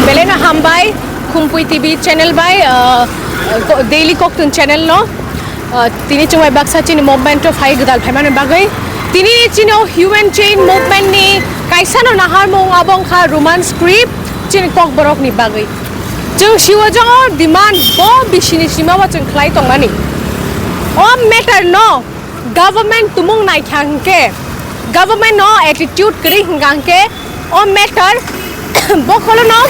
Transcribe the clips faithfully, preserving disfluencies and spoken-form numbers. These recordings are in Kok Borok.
Belai no hambai, Khumpui T V channel bai, uh, ko-, Daily Koktun channel no. Uh, tini chwng bai baksa chini movement o phai gwdal phaimani bagwi. Tini chini o human chain movement ni kaisa no naharmung abo wngkha Roman script chini kokborok ni bagwi. Chwng siwo jang o demand bo bisini sima o chwng khlai tongmani. O matter no government tumung naikha hwnkhe, government no attitude kwrwi hwnkha hwnkhe, o matter bokolono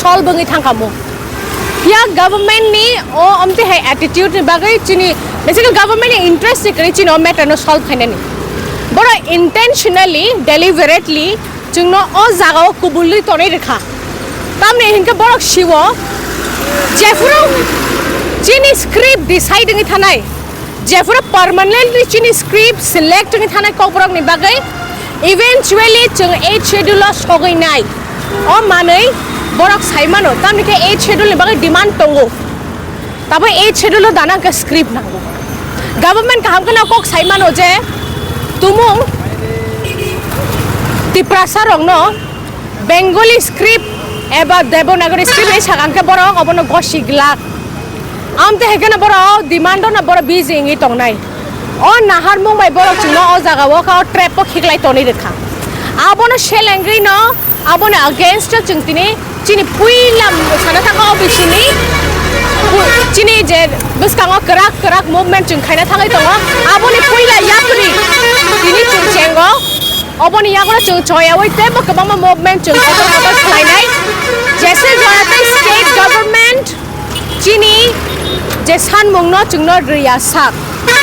solve wngwi thangkha mo. Phiya government ni o omtwi hai attitude ni bagwi chini, basically government ni interest ni kwrwi chini o matter no solve khainani. Borok intentionally, deliberately chwngno o jaga o kubulwi tonwi rwkha. Tamni hinkhe borok siwo jephuru chini script decide wngwi thanai, jephuru permanently chini script select wngwi thanai kokborok ni bagwi, eventually chwng eighth schedule o sogwi nai. O manwi borok sai mano, tamni khe eighth schedule ni bagwi demand tongo. Tabo eighth schedule o dana hwnkhe script nango. Government kaham kheno kok sai mano je tumung Tiprasa rokno Bengali script eba Devanagari script ni sakang khe borok obono gosi glak. Amte hai kheno borok demand no borok busy wngwi tongnai. O naharmung bai borok chwngno o jaga o kha o trap o khiklai tonwi rwkha. Abono selengwi no Aboni against o chwng tini chini puila sana thangkha o bisini pu-, chini je bwskango kwrak kwrak movement chwng khaina thangwi tongo. Aboni puila yapri tini chwng chengo. Oboni yagulo chwng choyaui teibo kwbangma movement chwng kotor kotor khlainai. Jese jora tei state government chini je sanmungno chwngno rwya sak.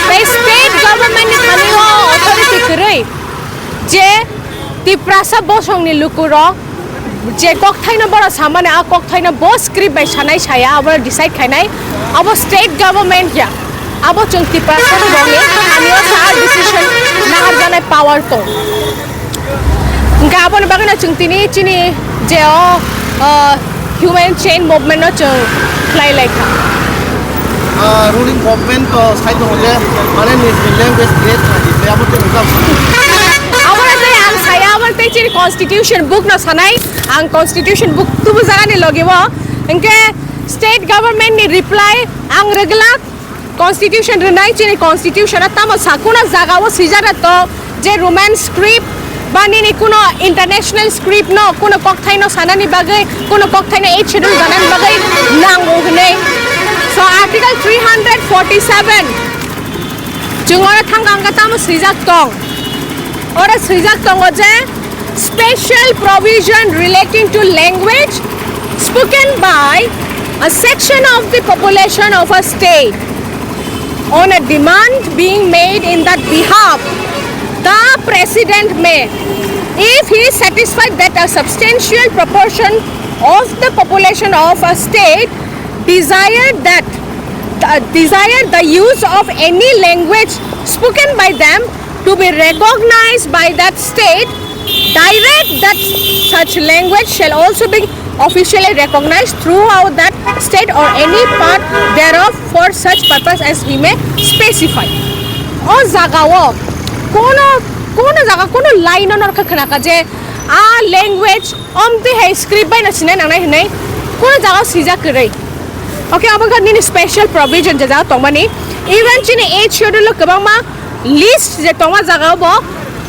Tei state government ni thani o authority kwrwi je Tiprasa bosongni lukurok je kokthaino borok samani, a kokthaino bo script bai sanai saya, abo decide khainai, abo state government ya, abo chwng Tiprasa rokni thani o sa decision naharjanai power tong. Hingke aboni bagwino chwng tini chini je o, o, human chain movement no chwng khlai lai kha. Ah, ruling government to sai tongo je, mane nijni language great kha di, abo tei ungkha. Abo tei ang saya, abo tei chini constitution book no sanai, ang constitution book tubu jaga ni logi o, hingke state government ni reply ang rwgwlak. Constitution rwnai, chini constitution o tamo sa, kuno jaga o swijak na to je Roman script ba nini kuno international script no, kuno kokthai no sanani bagwi, kuno kokthai no eighth schedule ganani bagwi nango hinwi. So article three hundred forty-seven chwng oro thang kha, tamo swijak tong, oro swijak tongo je special provision relating to language spoken by a section of the population of a state on a demand being made in that behalf, the President may, if he is satisfied that a substantial proportion of the population of a state desire that, uh, desire the use of any language spoken by them to be recognized by that state, direct that such language shall also be officially recognized throughout that state or any part thereof for such purpose as he may specify. O jaga o kono, kono jaga, kono line no norkha khna kha je a language omtwi hai script bai no sinai nangnai hinwi kono jaga o swijak kwrwi. Okay, abo kha nini special provision je jaga tongmani. Even chini eighth schedule o kwbangma list je tongma jaga o bo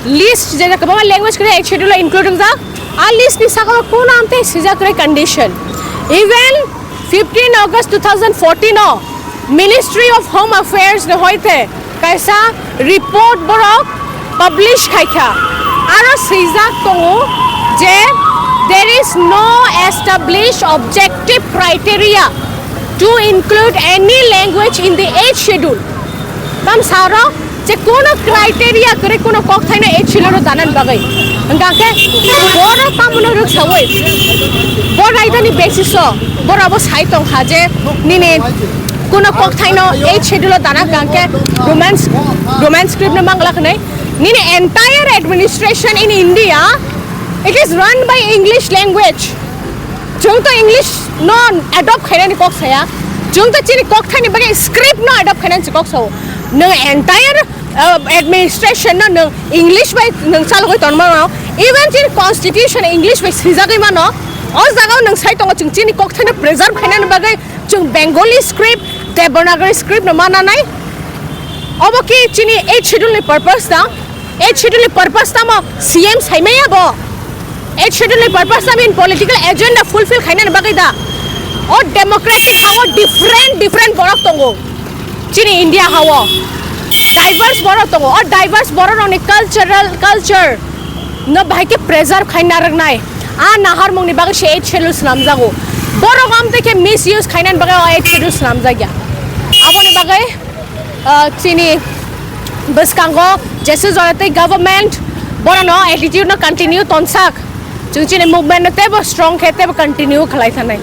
list je kwbangma language kwrwi eighth schedule o include wngjak. A list ni saka o kono amtwi swijak kwrwi condition. Even fifteen August two thousand fourteen o Ministry of Home Affairs ni hoite kaisa report borok publish khaikha. Aro swijak tongo je there is no established objective criteria to include any language in the eighth schedule. Tam saro je kono criteria kwrwi kono kokthaino eighth schedule o danani bagwi. Hwnkha khe bono tamono rwksaui bo raidani basis o borok abo sai tongkha je nini kono kokthaino eighth schedule o dana hwnkha khe Roman, Roman script no mangla hwnwi. Nini entire administration in India, it is run by English language. Chwng to English no adopt khainani kok saya, chwng to chini kokthaini bagwi script no adopt khainani kok sao. Nwng entire uh, administration no nwng English bai nwng chalogwi tonmano, even chini constitution English bai swijagwi mano. O jagao nwng sai tongo chwng chini kokthaino preserve khainani bagwi chwng Bengali script, Devanagari script no mananai. Obo ki chini eighth schedule ni purpose ta? Eighth schedule ni purpose tamo C M saimaya bo? Eighth schedule ni purpose tamo in political agenda fulfill khainani bagwi da? O democratic hao different different borok tongo. Chini India hao diverse borok tongo. O diverse borok rokni cultural culture no bahai khe preserve khai narwknai. A naharmung ni bagwi se eighth schedule swnamjago. Borok amtwi khe misuse khainani bagwi o eighth schedule swnamjakya. Aboni bagwi, uh, chini bwskango J C Jonatwi government borokno attitude no continue tonsak. Chwng chini movement no teibo strong khe teibo continue khlai thanai.